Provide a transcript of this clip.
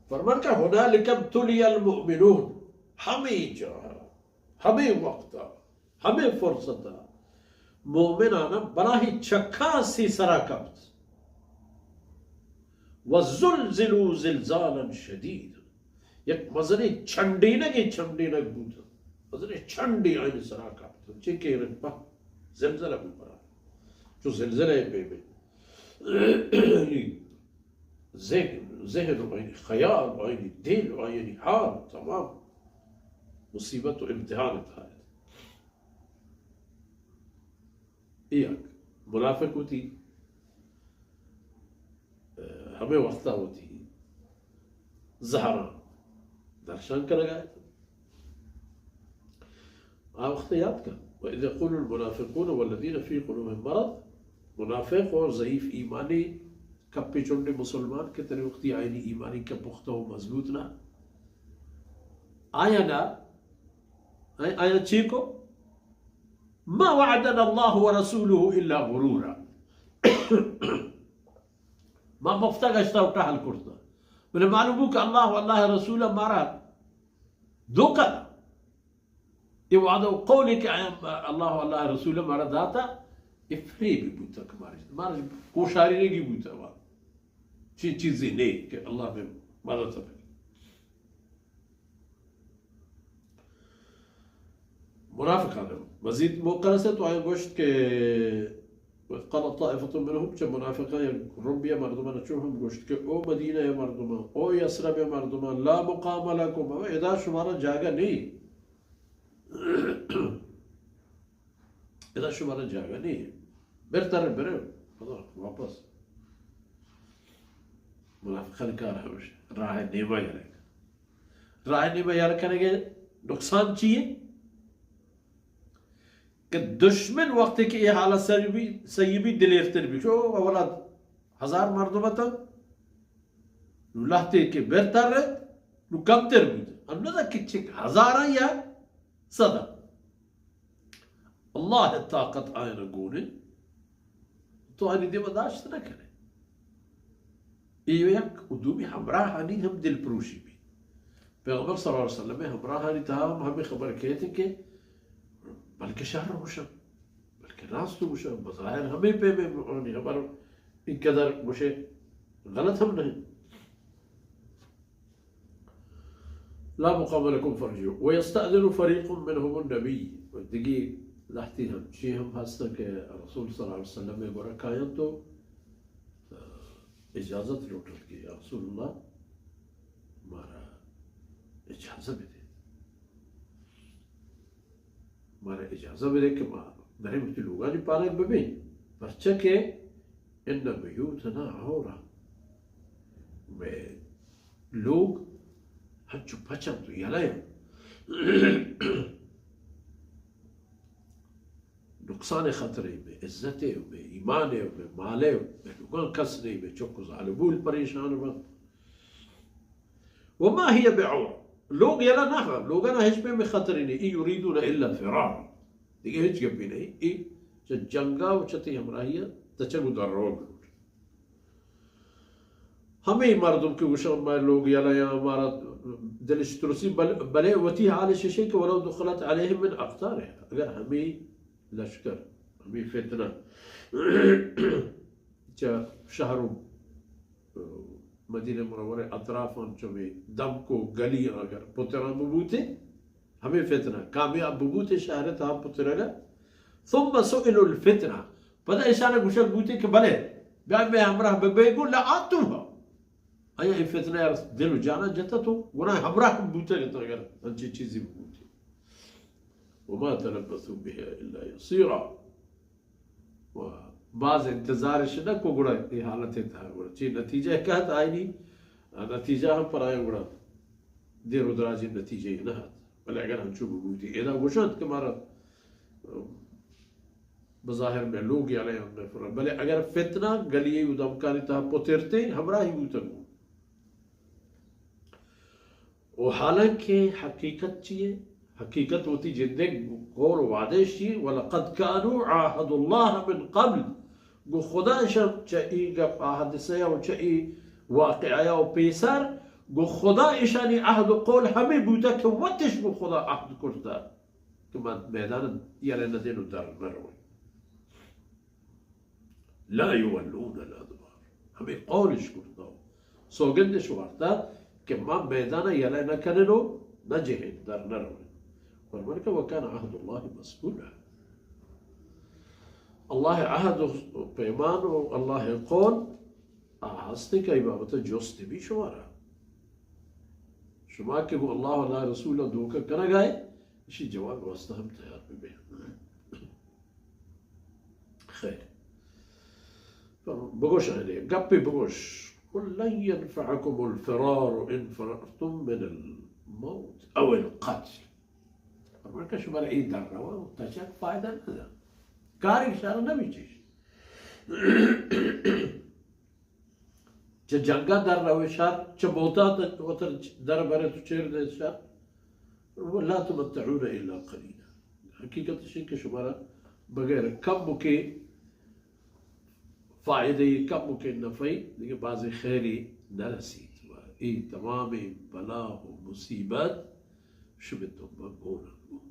فرمان کہ هنالك ابتلي المؤمنون، ہمے جاہ، ہمے وقت، ہمے فرصت مومنان بلاہیں چکاسی سرا کپت۔ وزلزلوا زلزالا شديدا، یک مزنیں چنڈینگے چنڈینگ بوت، مزنیں چنڈے آئین سرا کپت، چے کہ پہ زلزلہ بوت برا، چو زلزلہ پیمیں ذہن، ذہن و آئینی خیال و آئینی دل و آئینی حال تمام مصیبت و امتحان اتحاد۔ اے یک منافق وتی، ہمے وقتا وتی زہراں درشان کنگا ات۔ آ وقت یاد کن، وإذ يقول المنافقون والذين في قلوبهم مرض، منافق اور ضعیف ایمانی کپی چنڈے مسلمان کہ تنی وقتی آئینی ایمانی کہ پختہ و مضبوط نہ، آیا نہ، آیا، آیا چی کو؟ ما وعدنا الله ورسوله إلا غرورا۔ ما مفتا گشتا و ٹہل کرتا۔ بلے معلوم بو کہ اللہ و اللہ رسول مارا دھوکہ دا۔ اے وعدہ و قولے کہ آیا اللہ و اللہ رسول مارا داتا، اے فریبی بوتا کہ مارا، مارا کوشارینگی بوتا وا۔ چی چیزی نہیں کہ اللہ میں مدد بکن۔ منافقان مزید موقع رسے تو آیا گوشت کہ وإذ قالت طائفة منهم، چہ منافقان یک رمبی مردمان چو ہم گوشت کہ او مدینہ مردمان، او یثرب مردمان، لا مقام لكم، ادا شمارا جاگہ نہیں۔ ادا شمارا جاگہ نہیں۔ بہتر برے، خدا واپس۔ منافقان کار ہمیش، راہ نیمہ یلہ۔ راہ نیمہ یلہ کنگے نقصان چیے؟ کہ دشمن وقتی کہ اے حالت سر بی، سہی بی، دلیرتر بی۔ چو اولا ہزار مردم اتن، نو لہتے کہ بہتر رہت، نو کمتر بود۔ ہم نہ کہ چک ہزاراں یا صدا۔ اللہ طاقت آئین گونے، تو آنی دیما داشت نہ کرے۔ اے یک و دومی ہمراہانی ہم دل پروشی بی۔ پیغمبر صلی اللہ علیہ وسلم ہمراہانی تہا ہم ہمیں خبر کہتے کہ بلکہ شر ہوشن، بلکہ راست ہوشن، بظاہر ہمیں پہ میں آنی خبر ان قدر گوشے غلط ہم نہیں۔ لا مقام لكم فارجعوا ويستأذن فريق منهم النبي۔ و دگی لہتی ہم چی ہم ہستن کہ رسول صلی اللہ علیہ وسلم گورا کایاں تو اجازت لوٹت کہ یا رسول اللہ، مارا اجازہ بدے، مارا اجازہ بدے کہ ما بریں وتی لوگانی پانگ ببیں، پرچہ کہ ان بیوتنا عورہ، مئے لوگ ہنچو پچ انت و یلہ انت۔ نقصان خطرے، مئے عزتے و مئے ایمانے و مئے مالے و مئے لوگاں کس نہیں، مئے چک و زال و بول پریشان بنت۔ وما هي بعورة، لوگ یلہ نہ، لوگانا ہچ پہ مئے خطرے نہیں، ان يريدون إلا فرارا۔ دگہ ہچ گپے نہیں، اے چہ جنگا و چہ تئی ہمراہیا تچگ و در روگ لوٹ۔ ہمے مردم کہ گوشن مئے لوگ یلہ یا مارا دلش ترسی، بل-، بلے وتی حالش اشے کہ ولو دخلت عليهم من أقطارها، اگر ہمے لشکر، ہمے فتنہ چہ شہر و مدینہ منورہ اطرافاں چمے دمک و گلیاں اگر پتراں ببوتے، ہمے فتنہ کامیاب ببوتے، شہر تہا پترگا، ثم سئلوا الفتنة، پدا اشانا گوشگ بوتے کہ بلے بیا مئے ہمراہ ببے گو، لأتوها، آیا اے فتنہ یار دل و جانا جتا تو گناہ ہمراہ بوتگ ات اگر انچیں چیزی ببوتے۔ وما تلبثوا بها إلا يسيرا، و باز انتظارش نہ کو گڑا اے حالت تہا گڑا چی نتیجہ کہت آئینی، نتیجہ ہم پر آیا گڑا دیر و دراجی نتیجہ نہ ہت۔ بلے اگر ہنچو ببوتی، ادا گوشنت کہ مارا بظاہر میں لوگ یا لے ہم نہ فرا۔ بلے اگر فتنہ گلی و دمکانی تہا پترتے، ہمراہی بوتگو۔ و حالانکہ حقیقت چیے؟ حقیقت وتی جندے قول و وعدہ چیے؟ ولقد كانوا عاهدوا الله من قبل، گو خدا اشان چہ ای گپ آ حادثہ و چہ ای واقعہ و پیسر، گو خدا اشانی عہد و قول ہمیں بوتا کہ وتش گو خدا عہد کرتا کہ من میدان یلہ ندین و در نروین۔ لا یولون الادبار۔ ہمیں قولش کرتا و سوگندش وارتا کہ ما میدان یلہ نکنن و نجہن، در نروین۔ فرمان کہ وکان عہد اللہ مسئولا۔ اللہ عہد و پیمان و اللہ قول آ ہستے کہ ای بابت جست بی شمارا۔ شما کہ گو اللہ و اللہ رسول دھوکہ کنگائے، اشی جواب واسطہ ہم تیار ببے۔ خیر۔ بگوش آنے، گپے بگوش۔ قل لن ينفعكم الفرار إن فررتم من الموت أو القتل۔ فرمان کہ شمارا ای در روا و تچک فائدہ ندا۔ کاری شر نبی چیش۔ چہ جنگا در روے شر، چہ موتا وتر در برے تو چیر دے شر۔ لا تمتعون الا قلیلا۔ حقیقت اشی کہ شمارا بغیر کم کے فائدہ، کم کے نفعی، دیگہ بازی خیری نرسیت۔ و ای تمامی بلا و مصیبت شمے تو گون۔